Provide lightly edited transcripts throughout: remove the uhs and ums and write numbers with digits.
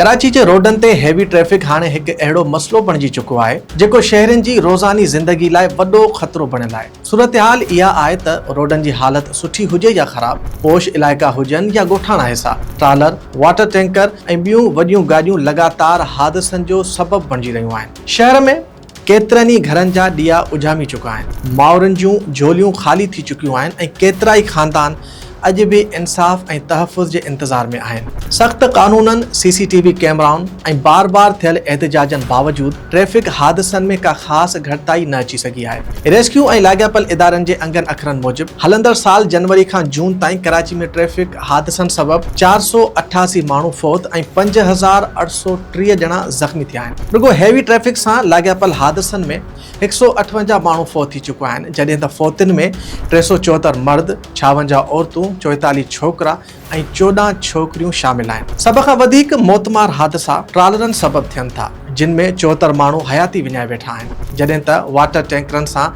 ڪراچي جي روڊن تي هيوي ٽريفڪ هاڻي هڪ اهڙو مسئلو بڻجي چڪو آهي، جيڪو شهرين جي روزاني زندگي لاء وڏو خطرو بڻيل آهي. صورتحال اها آهي ته روڊن جي حالت سٺي هجي يا خراب، پوش علائقا هجن يا ڳوٺاڻا حصا، ٽرالر، واٽر ٽينڪر ۽ ٻيون وڏيون گاڏيون لڳاتار حادثن جو سبب بڻجي رهيون آهن. شهر ۾ ڪيترن ئي گهرن جا ڏيئا اجهامي چڪا آهن، مائرن جون جهوليون خالي ٿي چڪيون آهن ۽ ڪيترائي خاندان اڄ به انصاف ۽ تحفظ جي انتظار ۾ آهن. سخت قانونن، سي سي ٽي وي ڪئميرائن ۽ بار بار ٿيل احتجاجن باوجود ٽريفڪ حادثن ۾ ڪا خاص گهٽتائي نه اچي سگهي آهي. ريسڪيو ۽ لاڳاپيل ادارن جي انگن اکرن موجب هلندڙ سال جنوري کان جون تائين ڪراچي ۾ ٽريفڪ حادثن سبب 488 ماڻهو فوت ۽ 5830 ڄڻا زخمي ٿيا آهن. رڳو هيوي ٽريفڪ سان لاڳاپيل حادثن ۾ 158 ماڻهو فوت ٿي چڪا آهن، جڏهن ته فوتين ۾ 374 مرد، 56 عورتون، 44 ڇوڪرا ۽ 14 ڇوڪريون شامل آهن. سڀ کان وڌيڪ موتمار حادثا ٽرالرن سبب ٿين ٿا، جن ۾ 74 ماڻهو حياتي وڃائي ويٺا آهن، جڏهن ته واٽر ٽينڪرن سان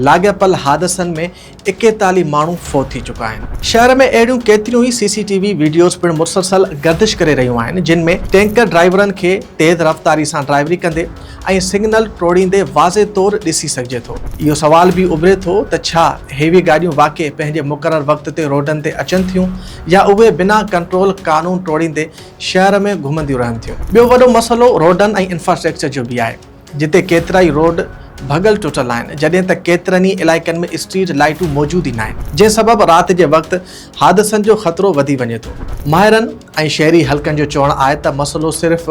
لاڳاپيل حادثن ۾ 41 ماڻهو فوت ٿي چڪا آهن. شهر ۾ اهڙيون ڪيتريون ئي سي سي ٽي وي وڊيوز پڻ مسلسل گردش ڪري رهيون آهن جن ۾ ٽينڪر ڊرائيورن کي تيز رفتاري سان ڊرائيوري ڪندي ۽ سگنل ٽوڙيندي واضح طور ڏسي سگهجي ٿو. اهو سوال به اڀري ٿو ته ڇا هيوي گاڏيون واقعي پنهنجي مقرر وقت تي روڊن تي اچن ٿيون يا اهي بنا ڪنٽرول قانون ٽوڙيندي شهر ۾ گهمنديون رهن ٿيون. ٻيو وڏو مسئلو روڊن ۽ انفراسٽرڪچر جو به آهي. جتي ڪيترائي روڊ ڀڳل ٽٽل آهن، جڏهن ته ڪيترن ئي علائقن ۾ اسٽريٽ لائيٽون موجود ئي ناهن، جنهن سبب رات جي وقت حادثن جو خطرو وڌي وڃي ٿو. ماهرن ۽ شهري حلقن جو چوڻ آهي ته مسئلو صرف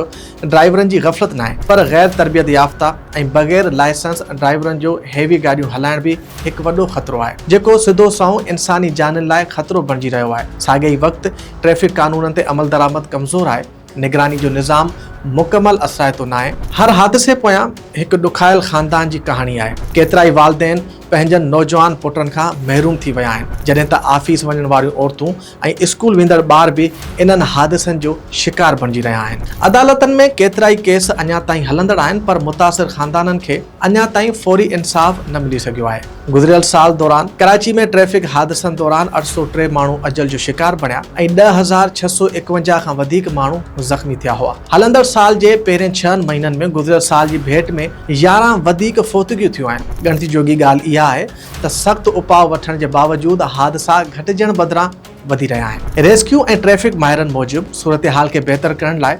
ڊرائيورن جي غفلت ناهي، پر غير تربيت يافته ۽ بغير لائسنس ڊرائيورن جو هيوي گاڏيون هلائڻ به هڪ وڏو خطرو آهي، جيڪو سڌو سنئون انساني جانين لاء خطرو بڻجي رهيو آهي. ساڳئي ئي وقت ٽريفڪ قانونن تي عملدرآمد ڪمزور آهي. نگراني جو نظام مڪمل اثرائتو ناهي. هر حادثي پويان هڪ ڏکايل خاندان جي ڪهاڻي آهي. ڪيترائي والدين پنهنجن نوجوان پٽن کان محروم ٿي ويا آهن، جڏهن ته آفيس وڃڻ واريون عورتون ۽ اسڪول ويندڙ ٻار به انهن حادثن جو شڪار بڻجي رهيا آهن. عدالتن ۾ ڪيترائي ڪيس اڃا تائين هلندڙ آهن، پر متاثر خاندانن کي اڃا تائين فوري انصاف نه ملي سگهيو آهي. گذريل سال دوران ڪراچي ۾ ٽريفڪ حادثن دوران 803 ماڻهو اجل جو شڪار بڻيا ۽ 10,651 کان وڌيڪ ماڻهو زخمي ٿيا هئا. هلندڙ سال جي پهرين ڇهن مهينن ۾ گذريل سال جي ڀيٽ ۾ 11 وڌيڪ فوتگيون ٿيون آهن. ڳڻتي جوڳي ڳالهه اها آهي ته سخت اپاء وٺڻ جي باوجود حادثا گهٽجڻ بدران وڌي رهيا آهن. ريسڪيو ۽ ٽريفڪ ماهرن موجب صورتحال کي بهتر ڪرڻ لاء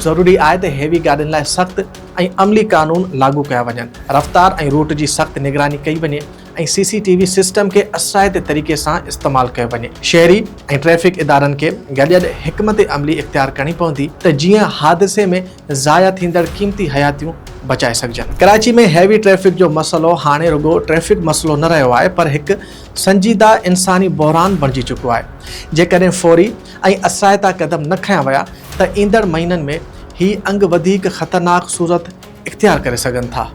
ضروري آهي ته هيوي گاڏين لاء سخت ۽ عملي قانون لاڳو ڪيا وڃن، رفتار ۽ روٽ جي سخت نگراني ڪئي وڃي ۽ سي سي ٽي وي سسٽم کي اثرائتي طريقي سان استعمال ڪيو وڃي. شهري ۽ ٽريفڪ ادارن کي گڏيل حڪمت عملي اختيار ڪرڻي پوندي ته جيئن حادثي ۾ ضايع ٿيندڙ قيمتي حياتيون بچائي سگهجن. ڪراچي ۾ هيوي ٽريفڪ جو مسئلو هاڻي رڳو ٽريفڪ مسئلو نه رهيو آهي پر هڪ سنجيده انساني بحران بڻجي چڪو آهي. جيڪڏهن فوري ۽ اثرائتا قدم نه کنيا ويا ته ايندڙ مهينن ۾ هي انگ وڌيڪ خطرناڪ صورت اختيار ڪري سگهن ٿا.